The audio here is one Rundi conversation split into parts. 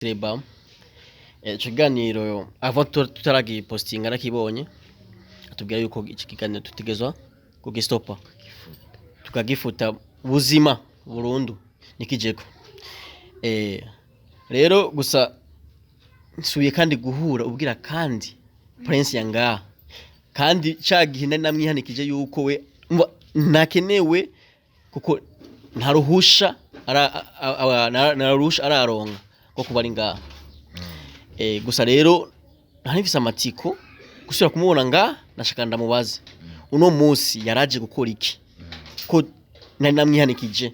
Reba ico kiganiro avant tutaragipostinga nakibonye, atubwira yuko iki kiganiro tutegezwa kugistopa, tukagifuta buzima burundu nikijeko. Rero gusa nsubiye kandi guhura ubwira kandi Prince yangaha, kandi ca gihe nari namwihanikije yuko we umva ntakenewe kuko nta ruhusha nta ruhusha araronka rwo kuba ari ngaha. Gusa rero nari mfise amatsiko gusubira kumubona ngaha, nashaka ndamubaze uno musi yaraje gukora iki ko nari namwihanikije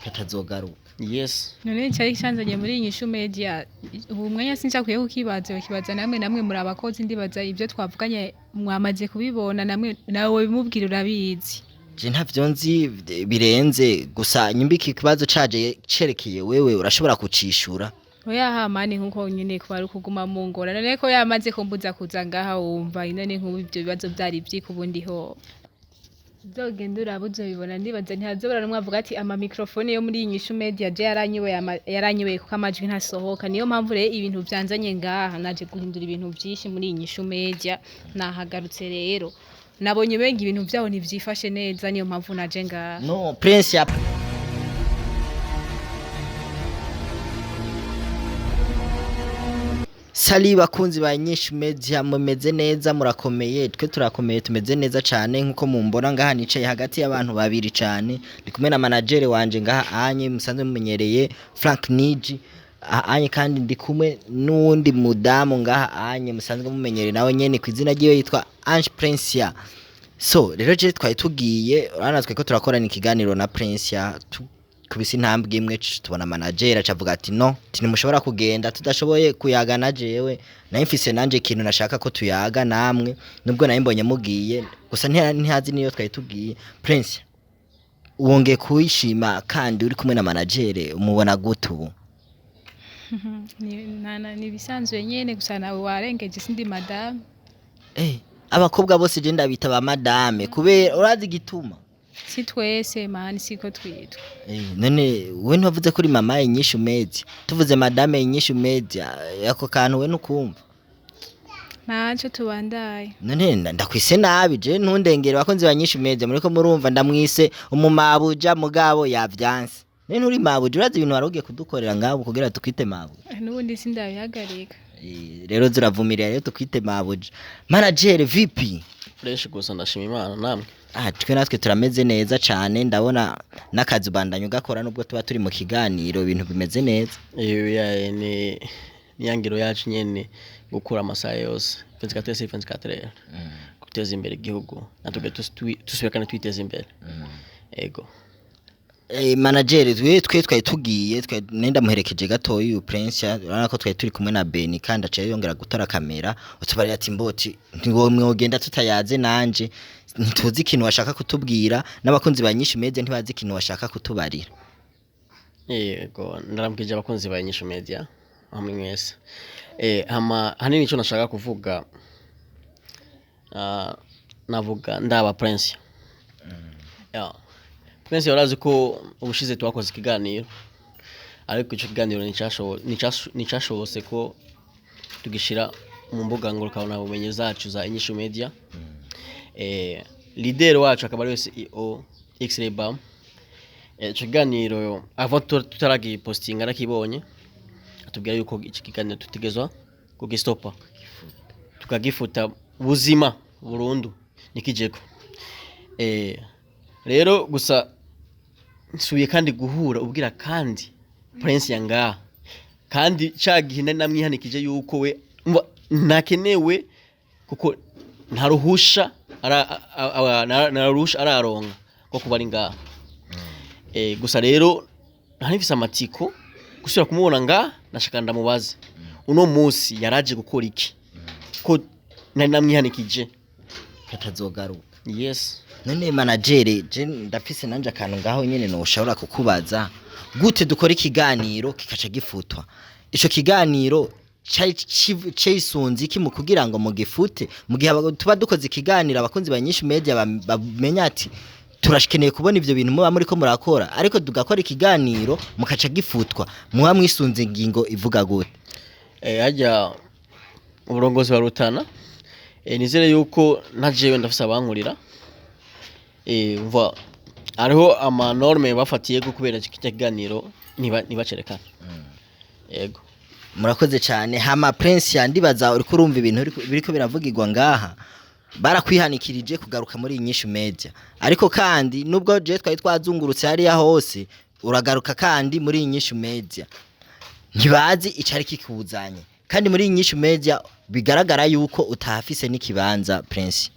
katazogaruka. Yes. None cyari cyanzanye muri iyi Nyishu Media, ubu mwanya sinshakwiye kukibaza, bakibaza namwe muri abakozi, ndibaza ibyo twavuganye mwamaze kubibona, namwe nawe bimubwira urabizi. Je ntavyo nzi birenze, gusa nyimba iki kibazo caje cerekeye wewe urashobora kucishura. Oya hamani, nkuko nyene kuba ari ukuguma mu ngora, none ko yamaze kumbuza kuza ngaha, wumva none nk'ubu ibyo bibazo byari vyiko ubundi ho uzogenda uraba uzobibona, ndibaza ntihazobura n'umwe avuga ati ama microphone yo muri iyi Nyishu Media je yaranyoboye yaranyoboye kuko amajwi ntasohoka. Niyo mpamvu rero ibintu vyanzanye ngaha, naje guhindura ibintu vyinshi muri iyi Nyishu Media, nahagarutse rero nabonye umenga ibintu vyabo ntivyifashe neza, niyo mpamvu naje ngaha. No Prince ya Sali bakunzi ba Nyishu Media, mumeze neza, murakomeye? Twe turakomeye, tumeze neza cane. Nkuko mumbona ngaha nicaye hagati y'abantu babiri cane, ndi kumwe na manager wanje ngaha anye musanzwe mumenyereye, Frank Niji anye, kandi ndi kumwe n'uwundi mudamu ngaha anye musanzwe mumenyereye nawe nyene ku izina ryiwe yitwa Ange Princia. So rero je twari tugiye, urabona tweko turakorana ikiganiro na Princia, kubisa intambwe imwe tubona manager acavuga ati no, ati ntimushobora kugenda tudashoboye kuyaga na jewe, nayo mfise nanje ikintu nashaka ko tuyaga namwe, nubwo nayo mbonye mugiye gusa ntihazi niyo twari tugiye. Prince, wongeye kuyishima kandi uri kumwe na manager, umubona gute ubu? Ni ibisanzwe nyene, gusa nawe warengeje, sindi madame. Abakobwa bose je ndabita ba madame kubera urazi igituma? Si twese mani, siko twitwa. None we ntiwavuze kuri mama Inyishu Media, tuvuze madame Inyishu Media, ako kantu we nukumva? Ntaco tubandaye. None ndakwise nabi je, ntundengere bakunzi ba Nyishu Media, muriko murumva ndamwise umumabuja mugabo yavyanse. None nturi mabuja, urazi ibintu wari ugiye kudukorera ngabo kugira tukwite mabuja? N'ubundi sindabihagarika. Rero ziravumirira rero tukwite mabuja. Manager vipi? Fresh, gusa ndashima Imana, namwe? Ah, twe natwe turameze neza cane, ndabona n'akazi ubandanya ugakora nubwo tuba turi mu kiganiro, ibintu bimeze neza. Iyo ya ni niyangiro yacu nyene gukura amasaha yose 24 sur 24, guteza imbere igihugu natwe tusubira kandi twiteza imbere. Ego. Manager, twe twari tugiye, nenda muherekeje gatoyi uyu Prince, urabona ko twari turi kumwe na Beni kandi aciye yongera gutora kamera, utubarira ati mboti ntiwogenda tutayaze nanje, ntituzi ikintu washaka kutubwira, n'abakunzi ba Nyishu Media ntibazi ikintu washaka kutubarira. Yego, ndaramukije abakunzi ba Inyishu Media hamwe mwese. Hama hanini ico nashaka kuvuga, navuga ndaba Prince. Ya. Prince yarazi ko ubushize twakoze ikiganiro, ariko ico kiganiro nicashobotse ko tugishira mu mbuga ngurukana bumenyi zacu za Inyishu Media. Leader wacu akaba ari we CEO X-Ray Bam. Ico kiganiro avant tutaragipostinga nakibonye, atubwira yuko iki kiganiro tutegezwa kugistopa, tukagifuta buzima burundu nikijeko. Rero gusa nsubiye kandi guhura ubwira kandi Prince yangaha, kandi ca gihe nari namwihanikije yuko we umva ntakenewe kuko nta ruhusha nta ruhusha araronka rwo kuba ari ngaha. Gusa rero nari mfise amatsiko gusubira kumubona ngaha, nashaka ndamubaze uno musi yaraje gukora iki ko nari namwihanikije katazogaruka. Yes. None manager, je ndafise nanje akantu ngaho nyene noshobora kukubaza, gute dukora ikiganiro kikaca gifutwa? Ico kiganiro cari cisunze iki mu kugira ngo mugifute, mu gihe tuba dukoze ikiganiro abakunzi ba Nyishu Media bamenya ati Turashikeneye kubona ivyo bintu muba muriko murakora, ariko tugakora ikiganiro mukaca gifutwa. Muba mwisunze ingingo ivuga gute? Harya uburongozi wa Rutana, nizere yuko na jewe ndafise abankurira. Umva, hariho ama norme bafatiye ko kubera iki kiganiro ntibacerekana. Yego. Murakoze cyane. Hama Prince, yandibaza uriko urumva ibintu biriko biravugirwa ngaha. Barakwihanikirije kugaruka muri iyi Nyishu Media, ariko kandi nubwo je twari twazungurutse hariya hose, uragaruka kandi muri iyi Nyishu Media, ntibazi icari kikuzanye. Kandi muri iyi Nyishu Media bigaragara yuko utahafise n'ikibanza, Prince.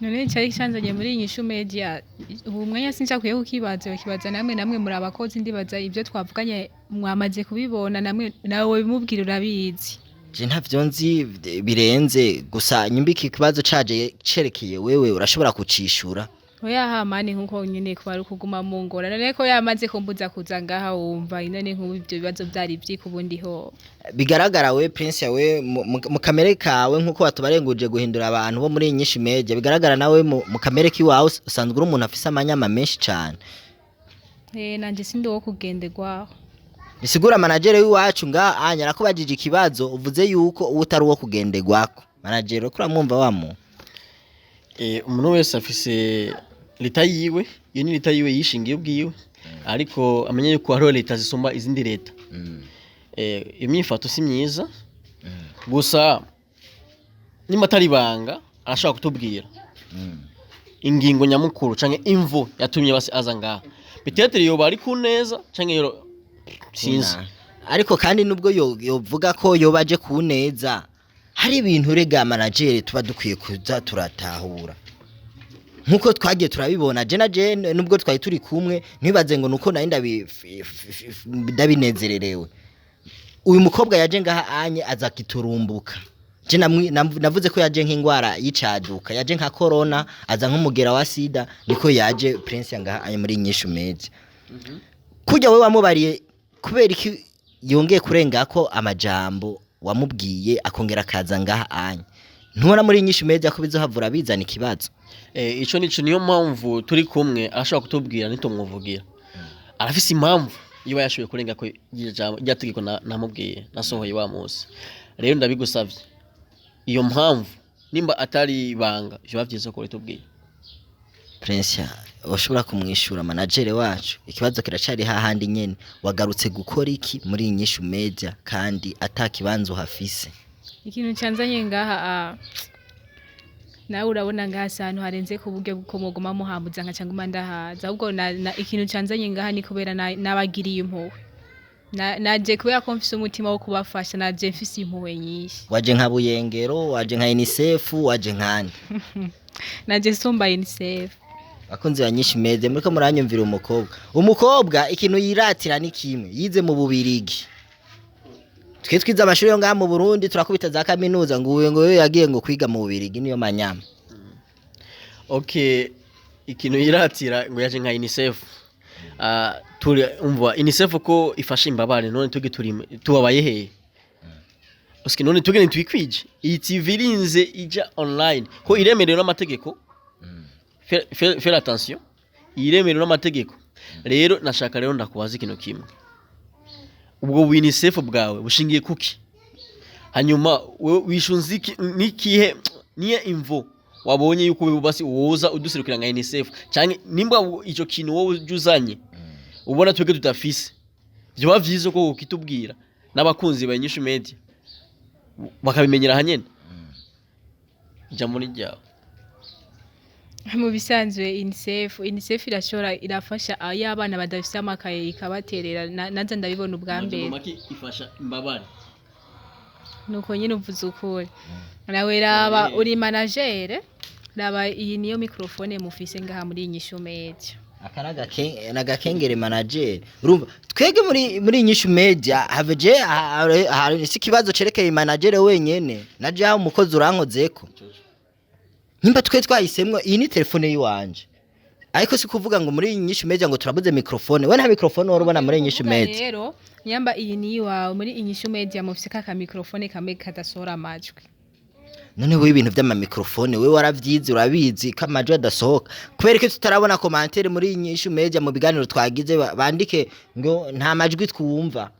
None cyari cyanzanye muri iyi Nyishu Media, ubu mwanya sinshakwiye kukibaza, bakibaza namwe muri abakozi. Ndibaza ibyo twavuganye mwamaze kubibona namwe, nawe bimubwira urabizi. Je ntavyo nzi birenze, gusa nyimba iki kibazo caje cerekeye wewe, urashobora kucishura. Oya, hamani nkuko nyene kuba ari ukuguma mu ngora. None ko yamaze kumbuza kuza ngaha, wumva none nk'ubu ibyo bibazo byari vyiko ubundi ho? Bigaragara we Prince, we mu kamere kawe, nkuko watubarenguje guhindura abantu bo muri iyi Nyishu Media, bigaragara nawe mu kamere kiwawe usanzwe uri umuntu afise amanyama menshi cane. Nanje sindi wo kugenderwaho. Bisigura manager w'iwacu nga anya arakubajije ikibazo, uvuze yuko uwo utari uwo kugenderwako. Manager, uriko uramwumva wamu? Umuntu wese afise leta yiwe. Iyo ni leta yiwe yishingiye ubwiwe, ariko amenye yuko hariho leta zisumba izindi leta. Imyifato si myiza. Gusa nimba atari ibanga, arashobora kutubwira ingingo nyamukuru canke imvo yatumye basi aza ngaha. Peut-être yoba ari ku neza canke sinzi. Ariko kandi nubwo yovuga ko yoba aje ku neza, hari ibintu rega manager tuba dukwiye kuza turatahura, nkuko twagiye turabibona. Je na je nubwo twari turi kumwe, ntibaze ngo nuko nari ndabinezererewe. Uyu mukobwa yaje ngaha anye aza kiturumbuka. Je navuze ko yaje nk'ingwara y'icaduka, yaje nka corona, aza nk'umugera wa sida. Niko yaje Prince ngaha anye muri Nyishu Media. Kujya we wamubariye kubera iki yongeye kurenga ko amajambo wamubwiye, akongera akaza ngaha anye? Ntubona muri Nyishu Media ko bizohavura bizana ikibazo? Ico nico, niyo mpamvu turi kumwe, arashobora kutubwira, nitumwuvugira. Arafise impamvu iba yashoboye kurenga ko iryo jambo, rya tegeko namubwiye nasohoye wa munsi. Rero ndabigusavye, iyo mpamvu nimba atari ibanga, vyoba vyiza ko ritubwiye. Prince, ushobora kumwishura manager wacu? Ikibazo kiracari hahandi nyene: wagarutse gukora iki muri iyi Nyishu Media kandi ata kibanza uhafise? Ikintu canzanye ngaha, nawe urabona ngaha si ahantu harenze ku buryo bw'uko mwoguma muhambuza nkaca nguma ndahaza. Ahubwo ikintu canzanye ngaha ni kubera nabagiriye impuhwe. Naje kubera ko mfise umutima wo kubafasha, naje mfise impuhwe nyinshi. Waje nka Buyengero, waje nka UNICEF, waje nkande? Naje sumba UNICEF. Bakunzi ba Nyishu Media, muriko muranyumvira umukobwa ikintu yiratira ni kimwe: yize mu Bubirigi. Twe twize amashuri yo ngaha mu Burundi, turakubita za kaminuza, ngo uyu ngo yagiye ngo kwiga mu Bubirigi, niyo manyama. Okay, ikintu yiratira ngo yaje nka UNICEF. Turi umva UNICEF ko ifasha imbabare, none tuge turi tubabaye hehe? Uski none tuge ntitwikwije iyi TV irinze ija online ko iremerewe n'amategeko. Faire attention, iremerewe n'amategeko. Rero nashaka rero ndakubaza ikintu kimwe: ubwo UNICEF bwawe bushingiye kuki? Hanyuma wewe wishunze iki? Nikihe niye imvo wabonye yuko wewe basi woza uduserukira nka UNICEF? Canke nimba ico kintu wowe uje uzanye ubona twebwe tudafise, vyoba vyiza ko ukitubwira n'abakunzi ba Inyishu Media bakabimenyera hanyene. Ijambo ni ryawe. Mu bisanzwe UNICEF irashobora, irafasha iyo abana badafise amakaye ikabaterera. Naza ndabibona ubwa mbere. Make ifasha imbabare. Nuko nyine uvuze ukuri. Nawe raba, uri manager, raba iyi niyo microphone mufise ngaha muri Inyishu Media. Aka nagakengere manager. Urumva twege muri Inyishu Media have je hari si ikibazo cerekeye manager wenyene, naje aho umukozi urankozeko. Nimba twe twahisemwo, iyi ni telefone yiwanje, ariko si kuvuga ngo muri Inyishu Media ngo turabuze microphone. We nta microphone wari ubona muri Inyishu Kuvuga Media? Rero nyamba iyi ni iwawe, muri Inyishu Media mufise kaka microphone kamwe kadasohora amajwi. None wewe ibintu vy'amamikrofone wewe waravyize, urabizi ko amajwi adasohoka. Kubera ko tutarabona commentaire muri Inyishu Media mu biganiro twagize, bandike ngo nta majwi twumva.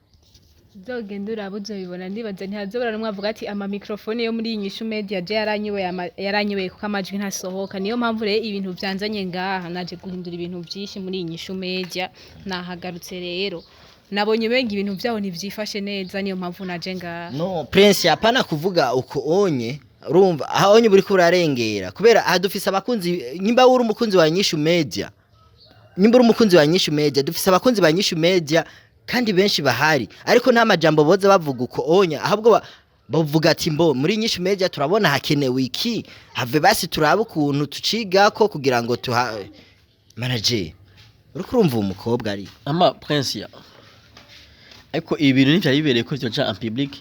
Uzogenda uraba uzobibona, ndibaza ntihazobura n'umwe avuga ati ama microphone yo muri Inyishu Media je yaranyobeye, yaranyobeye kuko amajwi ntasohoka. Niyo mpamvu rero ibintu vyanzanye ngaha, naje guhindura ibintu vyinshi muri Inyishu Media. Nahagarutse rero nabonye umenga ibintu vyaho ntivyifashe neza, niyo mpamvu naje ngaha. No Prince, hapana kuvuga uko onye. Urumva aha onye buriko urarengera, kubera aha dufise abakunzi. Nyimba uri umukunzi wa Nyishu Media, nyimba uri umukunzi wa Nyishu Media, dufise abakunzi ba Nyishu Media kandi benshi bahari, ariko nta majambo boza bavuga uko onya. Ahubwo bavuga ati mbo muri Nyishu Media turabona hakenewe iki, have basi turabe ukuntu tucigako kugira ngo tuha. Manager, uriko urumva uwo mukobwa ari Ama Prince ya, ariko ibi bintu ntivyari bibereye ko vyoja en public.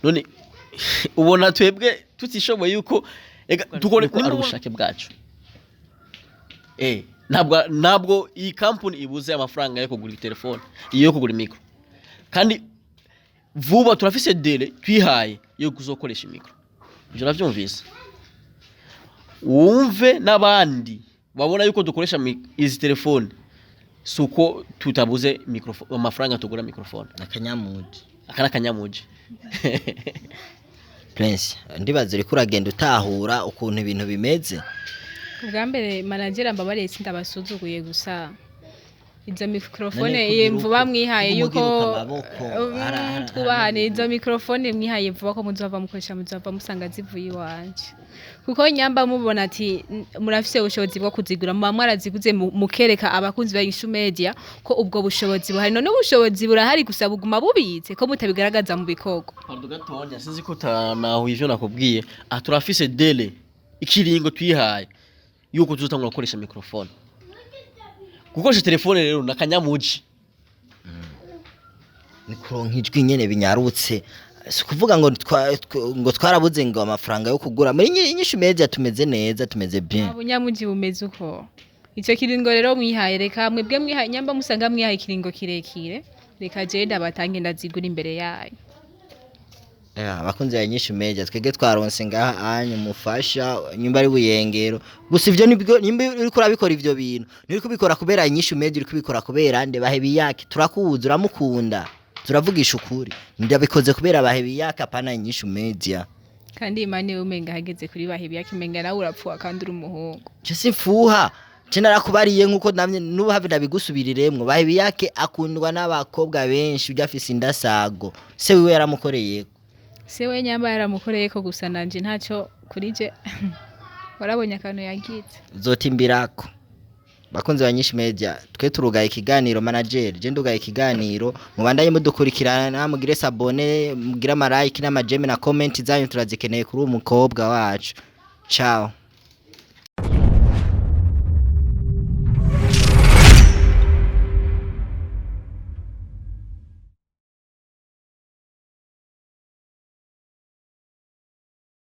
None ubona twebwe tutishoboye yuko ega dukore ari ubushake bwacu? Ntabwo iyi company ibuze amafaranga yo kugura telefone, iyo yo kugura micro, kandi vuba turafise délai twihaye yo kuzokoresha micro. Ivyo navyumvise, wumve n'abandi babona yuko dukoresha izi telefone suko tutabuze microphone, amafaranga tugura microphone. Akanyamuji. Aka n'akanyamuji. Prince, ndibaza uriko uragenda utahura ukuntu ibintu bimeze. Ubwa mbere manager, mbabariye, sindabasuzuguye, gusa izo microphone None iye kugira vuba uko- mwihaye kugira yuko uko amaboko, twubahane. Izo microphone mwihaye vuba ko muzova mukoresha, muzova musanga zivuye iwanje, kuko nyamba mubona ati murafise ubushobozi bwo kuzigura, muba mwaraziguze, mukereka abakunzi ba Inyishu Media ko ubwo bushobozi buhari. None ubushobozi burahari, gusa buguma bubitse ko mutabigaragaza mu bikorwa. Pardon gatonya, sinzi ko utanahuye ivyo nakubwiye. Aha turafise délai, ikiringo twihaye yuko tuzotangura gukoresha microphone. Gukoresha telefone rero nakanyamuji. Ni kuronka ijwi nyene binyarutse, si ukuvuga ngo ngo twarabuze ngo amafaranga yo kugura. Muri Inyishu Media tumeze neza, tumeze bien. Bunyamuji bumeze uko. Ico kiringo rero mwihaye, reka mwebwe mwihaye, nyamba musanga mwihaye ikiringo kirekire, reka jewe ndabatange ndazigura imbere yayo. Abakunzi ba Inyishu Media, twebwe twaronse ngaha anya umufasha nyumba ari buyengero gusa. Ivyo nibwo nyumba uriko urabikora ivyo bintu, nturi kubikora kubera Inyishu Media, uri kubikora kubera nde? Bahebiyake turakuzi, uramukunda, turavugisha ukuri. Ndabikoze kubera Bahebiyake, apana Inyishu Media. Kandi imani umenga hageze kuri Bahebiyake, umenga nawe urapfuha kandi uri umuhungu. Je simfuha, je narakubariye nkuko namye nubu have ndabigusubiriremwo. Bahebiyake akundwa n'abakobwa benshi, ujya afise indasago, se wiwe yaramukoreye. Se we nyamba yaramukoreye ko, gusa nanje ntaco kuri je, warabonye akantu yagize. Uzotimbirako. Bakunzi ba Nyinshi Media, twe turugaye ikiganiro. Manager, je ndugaye ikiganiro. Mubandanye mudukurikirana, mugire s'abonner, mugire ama like n'ama j'aime na comment zanyu turazikeneye kuri uwo mukobwa wacu. Ciao.